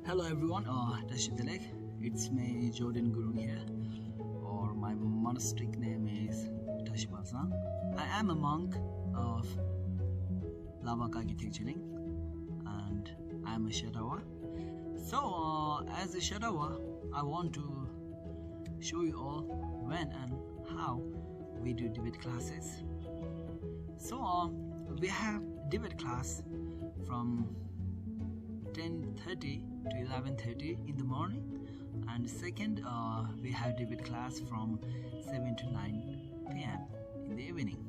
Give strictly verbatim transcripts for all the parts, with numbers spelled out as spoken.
Hello everyone, uh, Tashi Delek. It's me, Jordan Gurung here, or my monastic name is Tashi Balsang. I am a monk of Lava Kagi Thekchiling, and I am a Shadawa. So, uh, as a Shadawa, I want to show you all when and how we do debate classes. So, um, we have debate class from ten thirty to eleven thirty in the morning, and second, uh, we have debate class from seven to nine p m in the evening.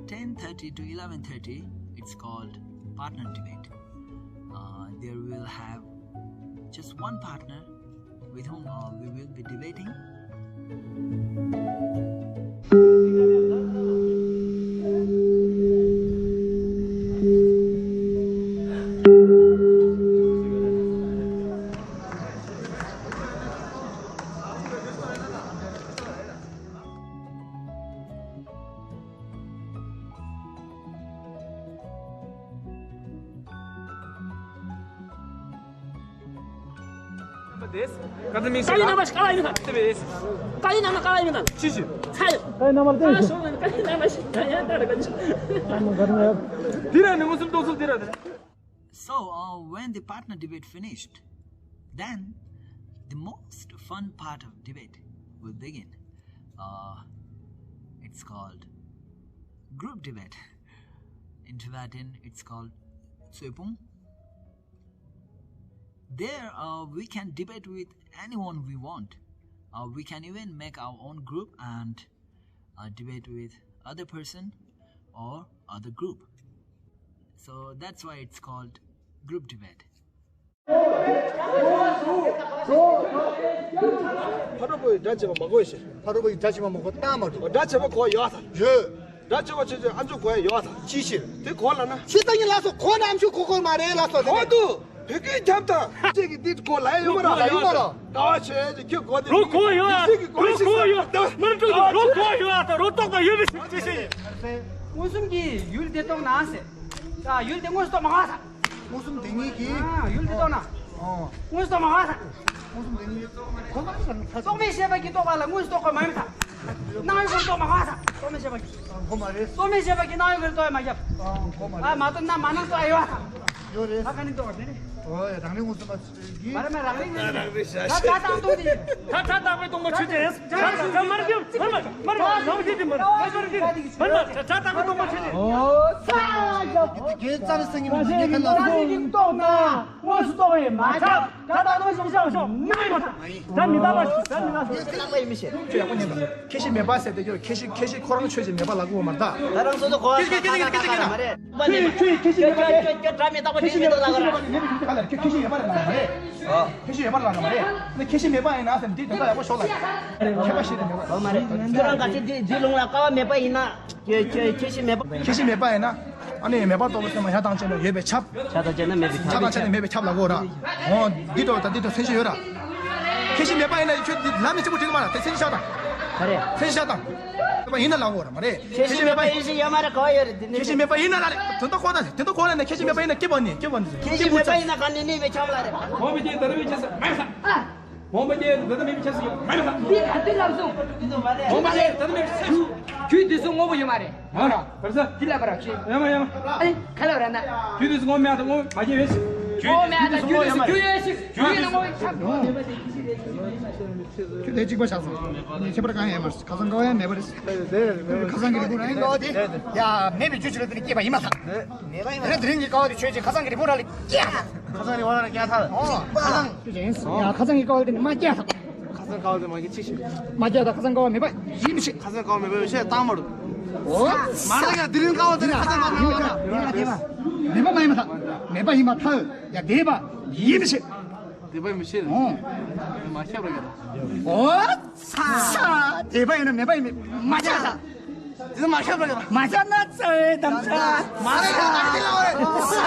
Ten thirty to eleven thirty, it's called partner debate. Uh, there will have just one partner with whom, uh, we will be debating. ཀ་ཡི་ནང་མ་ཞིག་ཀ་ཡི་ནང་། ཀ་ཡི་ནང་མ་ཀ་ཡི་ནང་། ཅི་ཞིག་ཚ་ཡི། ཀ་ཡི་ནང་མ་ལ་ཏེ། ཀ་ཡི་ནང་མ་ཞིག་ཀ་ཡི་ནང་མ་ཞིག་ཀ་ཡི་ནང་མ་ཞིག་དེ་ར་ནི་ངོ་སུམ་ཏོག་སུམ་དེ་ར་ནི། So, uh, when the partner debate finished, then the most fun part of debate will begin. Uh, it's called group debate. In Tibetan, it's called Tsoepung. There, uh, we can debate with anyone we want. Uh, we can even make our own group and, uh, debate with other person or other group. So that's why it's called group debate. ཕ་རོལ་པོའི་དགྲ་བྱེད་པ་མ་གོ་ཞེས། ཕ་རོལ་པོའི་དགྲ་བྱེད་པ་མ་གོ་ལྟ་མ་འགྲོ། དགྲ་བྱེད་པ་གོ་ཡོད་ད། ཡོད། དགྲ་བྱེད་པ་ཆེ་ཆེ་ཨ་མཆོག་གོ་ཡོད་ད། ཅི་ཕྱིར། དེ་གོ་ལ་ན། ཕྱི་ལྟ་ཉིན་ལ་སོ་གོ་ན་ཨ་མཆོག་གོ་གོ་མ་རེད་ལ་སོ་དེ་གོ་འདུག་བོད་སྐད་རྒྱབ་དང་། ཅེས་ཀྱི་འདི་གོ་ལ་ཡོད་མ་ར་ལ་ཡོད་མ་ར། ཀ་བ་ཆེ་ཆེ་ཁྱོད་གོ་དེ་རོ་གོ་ཡོད་ཨ། ཅེས་ཀྱི་གོ་རོ་ལ་ཞིག་གོ་ཡོད་མ་ར་ཀྲུག་རོ་གོ་ཡོད་ཨ། ད་རོ་ཏོག་ད་ཡོད་མི་ཤེས་ཅི་ཤེས། མངོན་སུམ་གྱི་ཡུལ་དེ་རྟོགས་ན་ཟེར། ཡུལ་དེ་དངོས་སུ་རྟོགས་མ་ག་ས། མངོན་སུམ་དེ་ཉིད་ཀྱིས། ཨ། ཡུལ་དེ་རྟོགས་ན། ཨོ། དངོས་སུ་རྟོགས་མ་ག་ས། མངོན་སུམ་དེ་ཉིད་ཁོ་ན་ས་ཁ། རྟོག་མེད་ཤེས་པ་གིས་རྟོགས་པ་ལ་དངོས་སུ་རྟོགས་པ་མ་ཡིན་ས། སྣང་ཡུལ་ཁོ་རྟོགས་མ་ག་ས། རྟོག་མེད་ཤེས་པ་གིས། ཁོ་མ་རེད། རྟོག་མེད་ཤེས་པ་གིས་སྣང་ཡུལ་ཁོ་རྟོགས་ཡ་མ་ཡབ། ཨ། ཁོ་མ་རེད། ཨ། མ་རྟོགས་ན་མ་སྣང་རྟོགས་ཡ་ཡོད་ས། ཡོད་རེད། ཨ། ཁ་ནི་རྟོགས་པ་དེ་རེད། ཨོ་ཡ། རང་རེ་མངོན་སུམ་པ་ཚོ་གིས། མ་རེད་མ་རང་རེ་མངོན་སུམ་པ། ད་ད་ད་ད་པའི་སྟོང་པ་ཆུ་ཆེ། ད་ད་ད་མར་གྱི་མར་མར་མར་མར་ལོང་གི་དེ་མར་མར་མར་གྱི་མར་མར་ད་ད་ད་པའི་སྟོང་པ་ཆུ་ཆེ། ཨོ། ས་ཡ། དེ་གའི་རྩ་ནས་སེང་གེ་མི་འདུག་ངས་ཁ་ལ་སོང་། རྟོགས་ན་དངོས་སུ་རྟོགས་པ་ཡིན་མ་ཁྱབ། ད་ད་དངོས་སུ་ཤོག་ཤོག་མི་མ་ད། ད་མི་ད་པ་ཞིག་ད་མི་ད་པ་ཞིག་ཁྱོད་ཡག་པོ་ཉན་དང་། ཁྱད་གཞི་མེད་པ་ཟེར་དེ་ཁྱོད་ཁྱད་གཞི་ཁྱད་གཞི་ཁོ་རང་ཆོས་ཅན་མེད་པ་ལ་གོ་མ་ད། ད་རང་སོ་སོ་གོ་བ་ཁྱད་གཞི་ཁྱད་གཞི་ཁྱད་གཞི་མེད་པ་ལ་གོ་མ་རེད། ཁྱོད་ཁྱོད་ཁྱད་གཞི་མེད་པ་ཁྱོད་ཁྱོད་ཁྱོད་ཁྱད་གཞི་མེད་པ་ལ་གོ་མ་རེད། ཁྱད་གཞི་ཡོད་པ་ལ་གོ་མ་རེད། ཁྱད་གཞི་ཡོད་པ་ལ་གོ་མ་རེད། ཁྱད་གཞི་མེད་པ་ཡིན་ན་ཟེར་འདི་དོན་དག་ཡག་པོ་ཤོད་ལ། ཁྱད་པར་ཤེས་དེ་མེད་པ་གོ་མ་རེད། ཁྱོད་རང་ག་ཚོད་འདི་འདི་ལུང་ལ་ཀ་བ་མེད་པ་ཡིན་ན། ཁྱད་ཁྱད་ཁྱད་གཞི་མེད་པ། ཁྱད་གཞི་མེད་པ་ཡིན་ན། ཨ་ནི་མེད་པ་རྟོགས་པའི་སེམས་ལ་ཡ་དང་བཅས་ན་ཡོད་པས་ཁྱབ། ཆ་དང་བཅས་ན་མེད་པས་ཁྱབ། ཆ་དང་བཅས་ན་མེད་པས་ཁྱབ་ལ་གོ་ར། འོ། འདི་དོ་ད་འདི་དོ་མཚན་གཞི་ཡོད་ར། ཁྱད་གཞི་མེད་པ་ཡིན་ན་ཁྱོད་འདི་ལམ་ནས་གཅིག་པོ་བྲིས་མ་ར་དེ་མཚན་གཞི་བཞག་དང་། ག་རེ། མཚན་གཞི་བཞག་དང་། མེད་པ་ཡིན་ན་ལ་གོ་ར་མ་རེད། ཁྱད་གཞི་མེད་པ་ཡིན། ཁྱད་གཞི་ཡོད་མ་རེད་ག་བ་ཡོད་རེད་འདི་ནི། ཁྱད་གཞི་མེད་པ་ཡིན་ན་ལ་རེད། དོན་དག་གོ་ད་དོན་དག་གོ་ལ་ནས་ཁྱད་གཞི་མེད་པ་ཡིན་ན་སྐྱེ་བ་ནི་སྐྱེ་བ་ནི། ཁྱད་གཞི་མེད་པ་ཡིན་ན་ག་ནས་ནི་མེད་ཁྱབ་ལ་རེད། འོ་མི་སྐྱེ་ད་རེ་མེད་ཁྱད་གཞི་མེད་ས། མོ་མི་སྐྱེ་ད་ལྟ་མེད་པའི་ཆབ་སྲིད་མེད་པ། འདི་ག་འདི་ལབ་སོང་། མོ་མི་སྐྱེ་ད་ལྟ་མེད་པའི་ཆབ་སྲིད། རྒྱུད་འདི་ཚོ་དངོས་པོ་ཡོད་མ་རེད། ཧ་ལ་བར་ས། འདི་ལབ་པ་ར་ཅི། ཡ་མ་ཡ་མ། ཨ་ནི་ག་ལབ་ར་ན། རྒྱུད་འདི་ཚོ་དངོས་མེད་དང་དངོས་མ་སྐྱེ་བས། དངོས་མེད་དང་རྒྱུད་འདི་ཚོ་རྒྱུད་ཡོད་ཞིག་རྒྱུད་ཡོད་དངོས་མེད་ཆབ་སྲིད། ཁྱོད་དེ་གཅིག་པ་བཞག་སོང་། ངས་ཁྱད་པར་གང་ཡང་མ་རེད། ཁ་སང་ཀ་བ་ཡང་མེད་པ་རེད། ཁ་སང་གི་རི་བོ་ར་ཡིན་ཀ་བ་དེ། ཡ་མེད་པའི་རྒྱུ་ཆོས་ལ་དེ་ནི་སྐྱེས་པ་ཡིན་མ་ཐག་དེ་རིང་གི་ཀ་བ་དེ་ཆོས་ཅན་ཁ་སང་གི་རི་བོ་ར་ལས་སྐྱེས། ཁ་སང་རི་བོ་ར་ལས་སྐྱེས་ཐག་ཨོ། ཁ་སང་། ཁྱོད་ཀྱང་ཡིན། ཡ་ཁ་སང་གི་ཀ་བ་དེ་ནི་མ་སྐྱེས་ཐག་ཁ་སང་ཀ་བ་དེ་མ་སྐྱེས་ཤིག་མ་སྐྱེས་ཐག་ཁ་སང་ཀ་བ་མེད་པ་ཡིན་མི་ཤེས། ཁ་སང་ཀ་བ་མེད་པ་ཡིན་ཤེས་བཏང་མ་རུ། ཨོ། མ་རེད་ཡ་དེ་རིང་ཀ་བ་དེ་ནི་ཁ་སང་ཀ་བ་མེད་པ་ཡིན་མ་ཐག་མེད་པ་མ་ཡིན་མ་ཐག་མེད་པ་ཡིན་མ་ཐག་ཡ་དེ་བ་ཡིན་མི་ཤེས། དེ་བ་མི་ཤེས། ཨོ། མ་ཤེས་པ་ཡ། ཨོ། ས། དེ་བ་ཡིན་ན་མེད་པ་ཡིན་མི་མ་ཤེས་ཐག་དེ་མ་ཤེས་པ་ཡ། མ་ཤེས་ན་ཚ་བའི་དམ་ཚ། མ་རེད་ཡ་ད་དེ་ལ་བ་རེད། ས།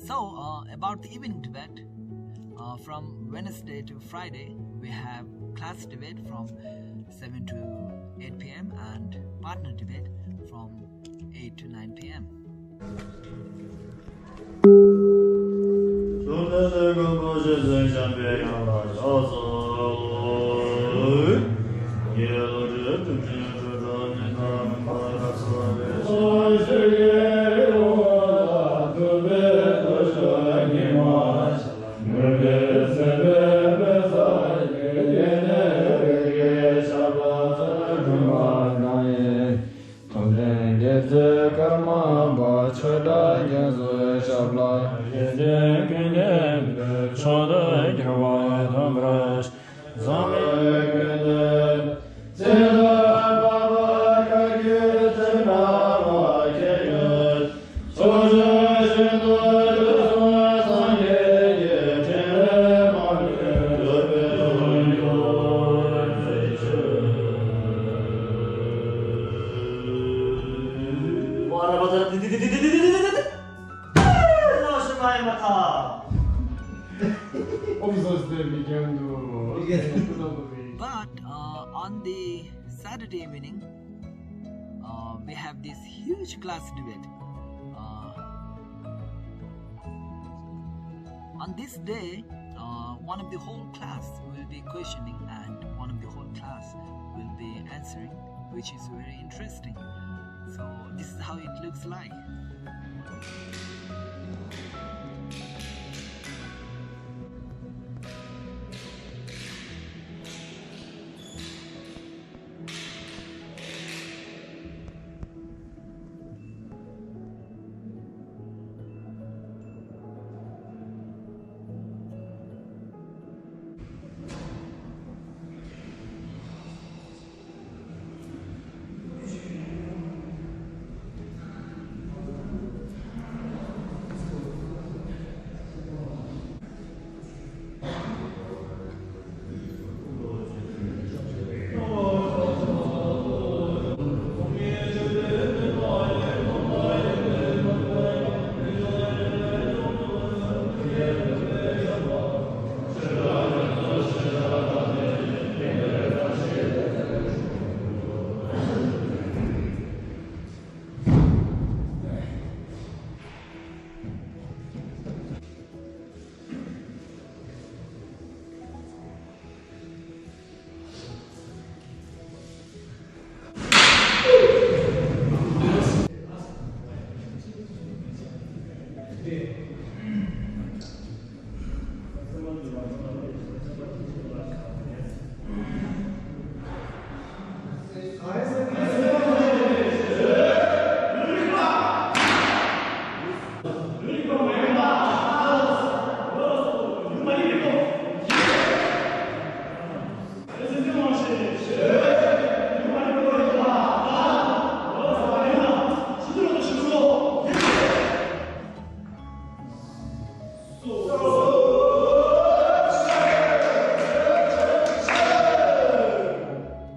So, uh, about the evening debate, uh, from Wednesday to Friday, we have class debate from seven to eight p m and partner debate from eight to nine p m. ཐུབ་བསྟན་དགེ་ཚུལ་ཀརྨ་པ་ཆོས་གྲགས་རྒྱ་མཚོའི་ཞབས་ལ། རྗེ་བཙུན་ཀུན་ལྡན་མཆོག་ཏུ་གྱུར་པ་ཐོབ་པར་ཤོག། འཛམ་བུའི་ཀུན་འདུས་ཚེ་དང་བར་པ་བཀའ་བརྒྱུད་ཚེ་འབྲང་མ་མཁྱེན་ཡོད། But uh, on the Saturday evening, uh, we have this huge class debate. Uh, on this day, uh, one of the whole class will be questioning and one of the whole class will be answering, which is very interesting. So this is how it looks like.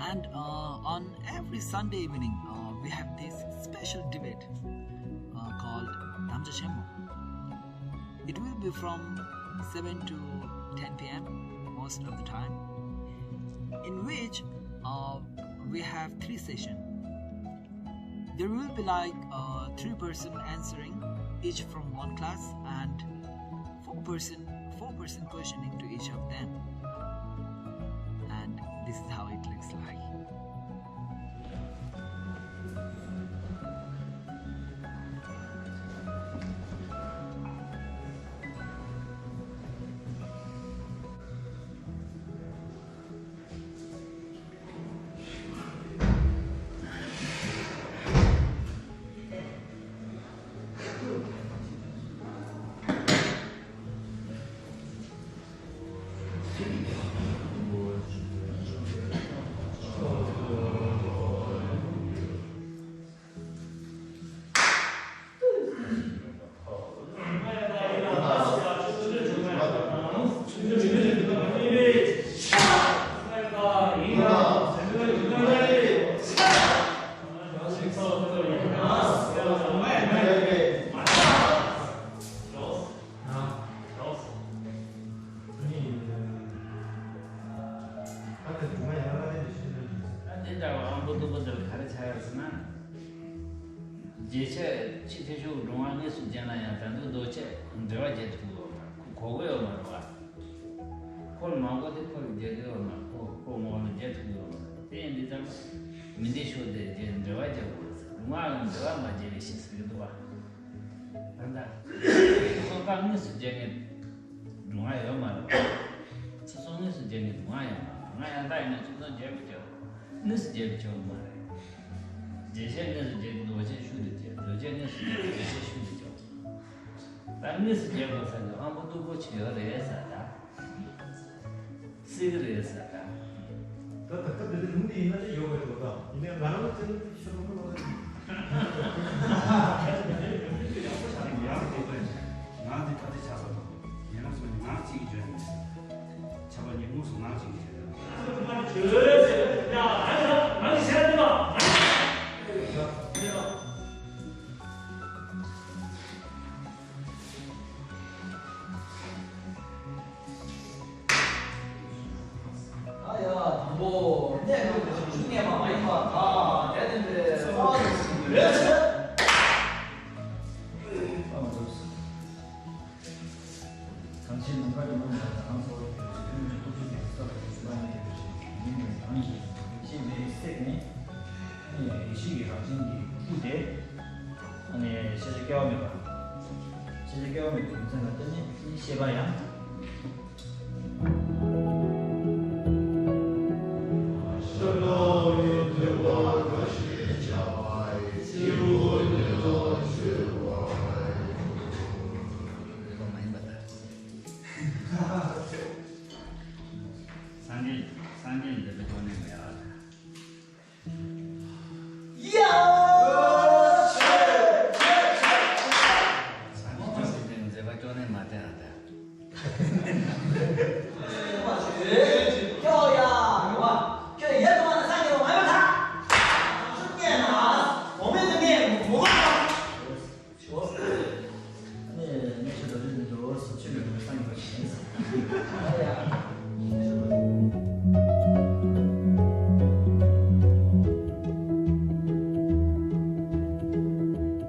And uh, on every Sunday evening, uh, we have this special debate uh, called Damja Chemo. It will be from seven to ten p m most of the time, in which uh, we have three sessions. There will be like uh, three person answering, each from one class, and four person, four person questioning to each of them. And this is how it looks like. རྗེས་ཆ་ཕྱི་ཐེ་ཤུག་སྒྲུང་བ་དངོས་སུ་མཇལ་ན་ཡང་ད་དུང་རྡོ་ཆས་འབྲེལ་བ་བརྒྱབ་ཐུབ་ཡོད་མ་ཁུ་ གོ་གི་ཡོད་མ་རེད་བ། ཁོ་ལ་མ་གོ་དེ་ཁོ་ལ་རྒྱག་གི་ཡོད་མ་རེད། ཁོ་ཁོ་ངོ་ལ་རྒྱག་ཐུབ་ཀྱི་ཡོད་མ་རེད། དེ་ཡིན་དུས་ཙམ་པ་མི་འདི་ཤོར་དེ་རྒྱག་འབྲེལ་བ་རྒྱག་དགོས་རེད་ཟེར། སྒྲུང་ང་ལ་འབྲེལ་བ་མ་བྱེད་པའི་ཕྱིར་ཟེར་གི་འདུག་བ། ད་ལྟ་ཚོགས་ཁག་དངོས་སུ་རྒྱག་མཁན་སྒྲུང་ང་ཡོད་མ་རེད་བ། ཚོགས་ཚོགས་དངོས་སུ་རྒྱག་མཁན་སྒྲུང་ང་ཡོད་མ་རེད། ང་ཡང་དག་ཡིན་ན་ཚོགས་ཚོགས་རྒྱག་པའི་ཆོག་དངོས་སུ་རྒྱག་པའི་ཆོག་མ་རེད། འགྲེལ་བཤད་དངོས་སུ་རྒྱག་གི་འདུག་བ་ཅན་ཤུགས་དེ་རྒྱག་འགྲེལ་བཤད་དངོས་སུ་རྒྱག་འགྲེལ་བཤད་ཤུགས་དེ་རྒྱག་ད་དངོས་སུ་རྒྱག་དགོས་ས་ནི་ཨང་པོ་སྟུག་པོ་ཅིག་ཡོད་རེད་ཟེར་ད། སྲིད་གི་རེད་ཟེར་ད། ད་ད་སྐབས་དེ་ལུང་དེ་ཡིན་ན་ཅི་ཡོད་པའི་འགྲོ་ད་ཡིན་ནའི་ང་རང་ལ་ཅི་ན་ཤོར་མ་ལོག་ད། ཡག་པོ་ཆགས་ཡག་པོ་ཆགས། ང་འདི་ད་ལྟ་ཆགས་ས་དང་ཡིན་ན་སོང་ནས་ང་གཅིག་གིས་བརྗོད་ནས་ཆགས་པ་ཉིན་མོ་སོང་ང་གཅིག་གིས་བརྗོད་ནས། ཨ་ཡ་དང་པོ་གནས་སྐབས་ཀྱི་ཞིང་ཆུ་ངན་པ་མ་ཡིན་པ་དང་དེ་ལྡན་པའི་རྩ་བ་ཉིད་ཀྱི་ཡུལ་ཆེ། གང་ཕྱིར་ནམ་མཁའ་དྲི་མ་མེད་པ་དང་གཙོ་བོ་ཡོད་ཅིང་ཀུན་གྱི་སྟོབས་བཅུ་ལྡན་པའི་ས་ལ་ཡོད་ཅིང་ལྷ་ཡི་དེ་བཞིན་ཉིད་ནས་རང་གི་ཤེས་པའི་སེམས་ནི་ཡེ་ཤེས་ཀྱི་རང་བཞིན་གྱི་སྐུ་སྟེ། ཤེས་བྱ་སྐྱེ་བ་མེད་པ། ཤེས་བྱ་སྐྱེ་བ་མེད་པའི་རྒྱུ་མཚན་ལ་བརྟེན་ནས་ཤེས་པ་ཡང་། སངས་རྒྱས་སངས་རྒྱས་འདི་ལ་ཅོ་ནེ་མེད་ཨ། ཡ། མཛད་པ་ཅོ་ནེ་མ་བསྟན་ཨ་ད།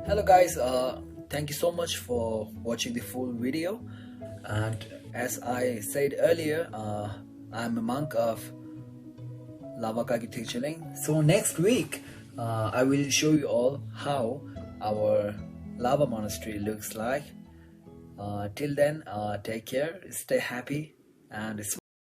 Hello guys, uh, thank you so much for watching the full video. And as I said earlier, uh, I'm a monk of Lava Kagyu Thekchen Ling. So next week, uh, I will show you all how our lava monastery looks like. Uh, till then, uh, take care, stay happy, and